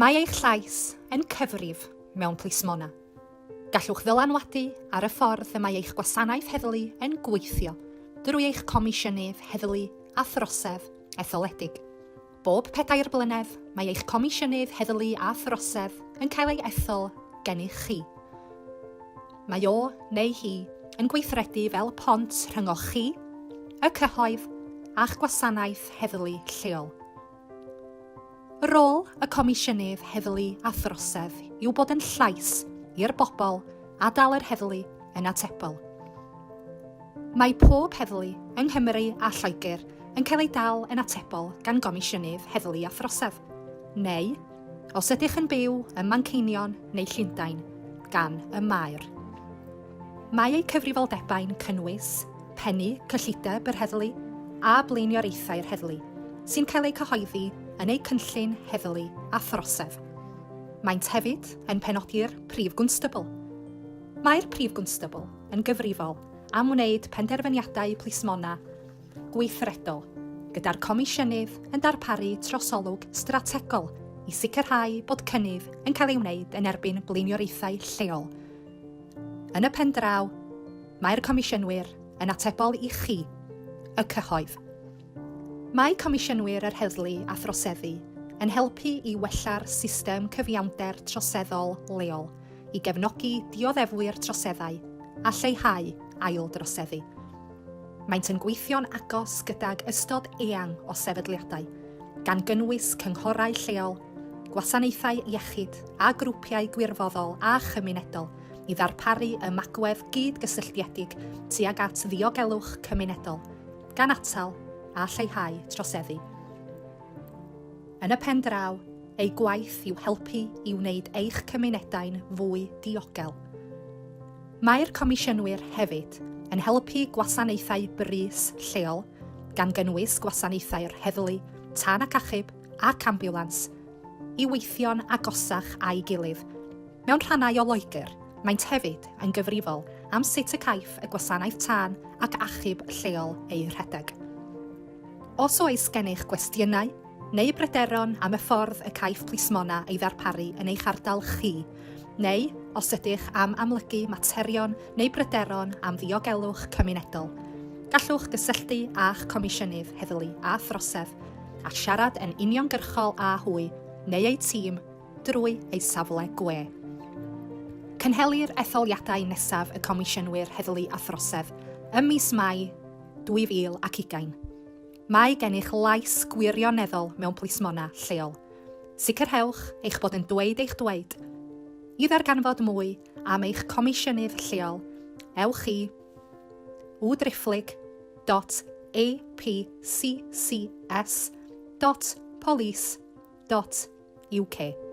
Mae eich llais yn cyfrif mewn plismona. Gallwch ddylanwadu ar y ffordd y mae eich gwasanaeth heddlu yn gweithio drwy eich Comisiynydd Heddlu a Throsedd etholedig. Bob pedair blynedd, mae eich Comisiynydd Heddlu a Throsedd yn cael ei ethol gennych chi. Mae o neu hi yn gweithredu fel pont rhyngoch chi, y cyhoedd, a'ch gwasanaeth heddlu lleol. Rôl y Comisiynydd Heddlu a Throsedd yw bod yn llais i'r bobl a dal yr heddlu yn atebol. Mae pob heddlu yng Nghymru a Lloegr yn cael eu dal yn atebol gan Gomisiynydd Heddlu a Throsedd, neu, os ydych yn byw ym Manceinion neu Llundain, gan y Maer. Mae eu cyfrifoldebau'n cynnwys pennu cyllideb yr heddlu a blaenoriaethau'r heddlu, sy'n cael eu cyhoeddi yn eu Cynllun Heddlu a Throsedd. Maent hefyd yn penodi'r Prif Gwnstabl. Mae'r Prif Gwnstabl yn gyfrifol am wneud penderfyniadau plismona gweithredol, gyda'r Comisiynydd yn darparu trosolwg strategol i sicrhau bod cynnydd yn cael ei wneud yn erbyn blaenoriaethau lleol. Yn y pen draw, Mae'r Comisiynwyr yn atebol i chi, y cyhoedd. Mae Comisiynwyr yr Heddlu a Throseddu yn helpu i wella'r system cyfiawnder troseddol leol i gefnogi dioddefwyr troseddau a lleihau aildroseddu. Maent yn gweithio'n agos gydag ystod eang o sefydliadau, gan gynnwys cynghorau lleol, gwasanaethau iechyd a grwpiau gwirfoddol a chymunedol i ddarparu ymagwedd gyd-gysylltiedig tuag at ddiogelwch cymunedol, gan atal a lleihau troseddu. Yn y pen draw, eu gwaith yw helpu i wneud eich cymunedau'n fwy diogel. Mae'r Comisiynwyr hefyd yn helpu gwasanaethau brys lleol, gan gynnwys gwasanaethau'r heddlu, tân ac achub ac ambiwlans, i weithio'n agosach â'i gilydd Mewn rhannau o Loegr, maent hefyd yn gyfrifol am sut y caiff y gwasanaeth tân ac achub lleol eu rhedeg. Os oes gennych gwestiynau neu bryderon am y ffordd y caiff plismona ei ddarparu yn eich ardal chi, neu os ydych am amlygu materion neu bryderon am ddiogelwch cymunedol, gallwch gysylltu â'ch Comisiynydd Heddlu a Throsedd a siarad yn uniongyrchol â hwy neu eu tîm drwy ei safle gwe. Cynhelir etholiadau nesaf y Comisiynwyr Heddlu a Throsedd ym mis Mai 2020. Mae gennych lais gwirioneddol mewn plismona lleol. Sicrhewch eich bod yn dweud eich dweud. I ddarganfod mwy am eich comisiynydd lleol, ewch i www dot apccs dot police dot uk.